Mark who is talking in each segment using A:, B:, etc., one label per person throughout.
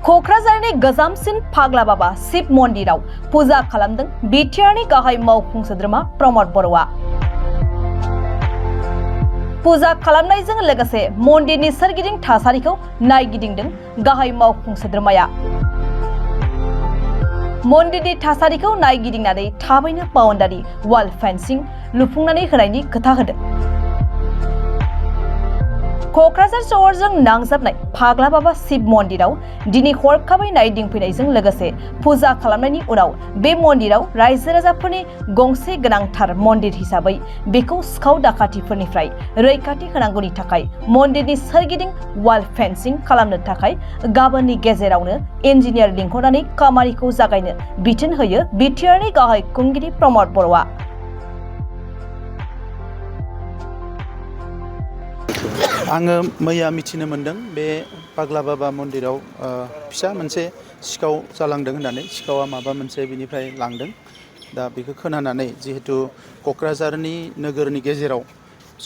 A: क'क्राझारनि गोजामसिन फाग्ला बाबा शिब मन्दिराव फुजा खालामदों बिटिआरनि गाहाय मावफुं सोद्रोमा प्रमद बर'आ। फुजा खालामनायजों लोगोसे मन्दिरनि सोरगिदिं थासारिखौ नायगिदिंदों गाहाय मावफुं सोद्रोमाया। मन्दिरनि थासारिखौ नायगिदिंनानै थाबैनो बाउन्डारि वाल फेन्सिं लुफुंनानै होनायनि खोथा होदों। क'क्राझार सहरजों नांजाबनाय फाग्ला बाबा शिब मन्दिराव दिनै हरखाबै नायदिंफैनायजों लोगोसे फुजा खालामनायनि उनाव बे मन्दिराव रायजो राजाफोरनि गंसे गोनांथार मन्दिर हिसाबै बेखौ सिखाव दाखाथिफोरनिफ्राय रैखाथि होनांगौनि थाखाय मन्दिरनि सोरगिदिं वाल फेन्सिं खालामनो थाखाय गाबोननि गेजेरावनो इन्जिनियार लिंहरनानै खामानिखौ जागायनो बिथोन होयो बिटिआरनि गाहाय खुंगिरि प्रमद बर'आ।
B: आङो मैया मिथिनो मोनदों बे फाग्ला बाबा मन्दिराव फिसा मोनसे सिखाव जालांदों होननानै, सिखावा माबा मोनसे बिनिफ्राय लांदों। दा बेखौ खोनानानै जिहेतु क'क्राझारनि नोगोरनि गेजेराव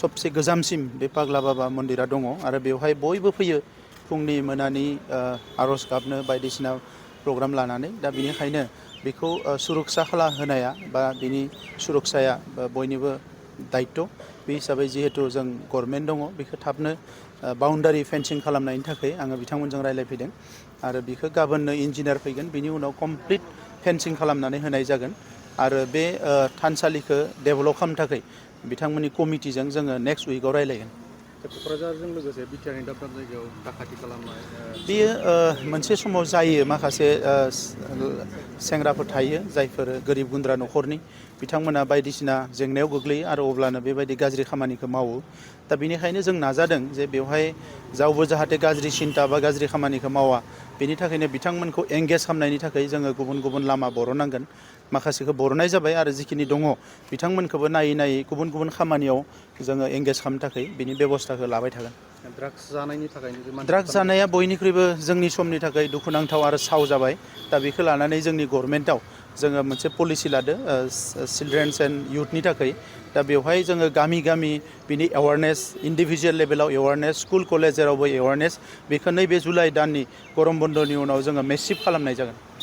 B: सबसे गोजामसिम बे फाग्ला बाबा मन्दिरा दङ आरो बेवहाय बयबो फैयो फुंनि मोनानि आर'ज गाबनो बायदिसिना प्रग्राम लानानै। दा बेनिखायनो बेखौ सुरक्षा होनाया बा बिनि सुरक्षाया बयनिबो दायित्व। बे हिसाबै जिहेतु जों गभर्नमेन्ट दङ बेखौ थाबनो बाउन्डारि फेन्सिं खालामनायनि थाखाय आङो बिथांमोनजों रायज्लायफैदों आरो बेखौ गाबोननो इन्जिनियार फैगोन, बिनि उनाव कमप्लिट फेन्सिं खालामनानै होनाय जागोन आरो बे थानसालिखौ डेभेलप खालामनो थाखाय बिथांमोननि कमिटिजों जोङो नेक्स्ट उइकआव रायज्लायगोन।
C: क'क्राझारजों लोगोसे बिटिआरनि दाब दाब जायगायाव दाखाथि खालामनाय
B: बेयो मोनसे समाव जायो। माखासे सेंग्राफोर थायो जायफोर गोरिब गुन्द्रा न'खरनि, बिथांमोना बायदिसिना जेंनायाव गोग्लैयो आरो अब्लानो बेबायदि गाज्रि खामानिखौ मावो। दा बेनिखायनो जों नाजादों जे बेवहाय रावबो जाहाथे गाज्रि सिन्ता बा गाज्रि खामानिखौ मावा, बेनि थाखायनो बिथांमोनखौ एंगेज खालामनायनि थाखाय जोङो गुबुन गुबुन लामा बरनांगोन। माखासेखौ बरनाय जाबाय आरो जिखिनि दङ बिथांमोनखौबो नायै नायै गुबुन गुबुन खामानियाव जोङो एंगेज खालामनो थाखाय बिनि बेब'स्थाखौ लाबाय थागोन।
C: ड्राग्स जानायनि थाखायनो
B: ड्राग्स जानाया बयनिख्रुइबो जोंनि समनि थाखाय दुखुनांथाव आरो साव जाबाय। दा बेखौ लानानै जोंनि गभर्नमेन्टआव जोङो मोनसे पलिसि लादों चिलड्रेन्स एन्ड इयुथनि थाखाय। दा बेवहाय जोङो गामि गामि बिनि एवारनेस, इन्डिभिजुवेल लेभेलाव एवारनेस, स्कुल कलेज जेरावबो एवारनेस, बेखौ नैबे जुलाइ दाननि गरम बन्दनि उनाव जोङो मेसिभ खालामनाय जागोन।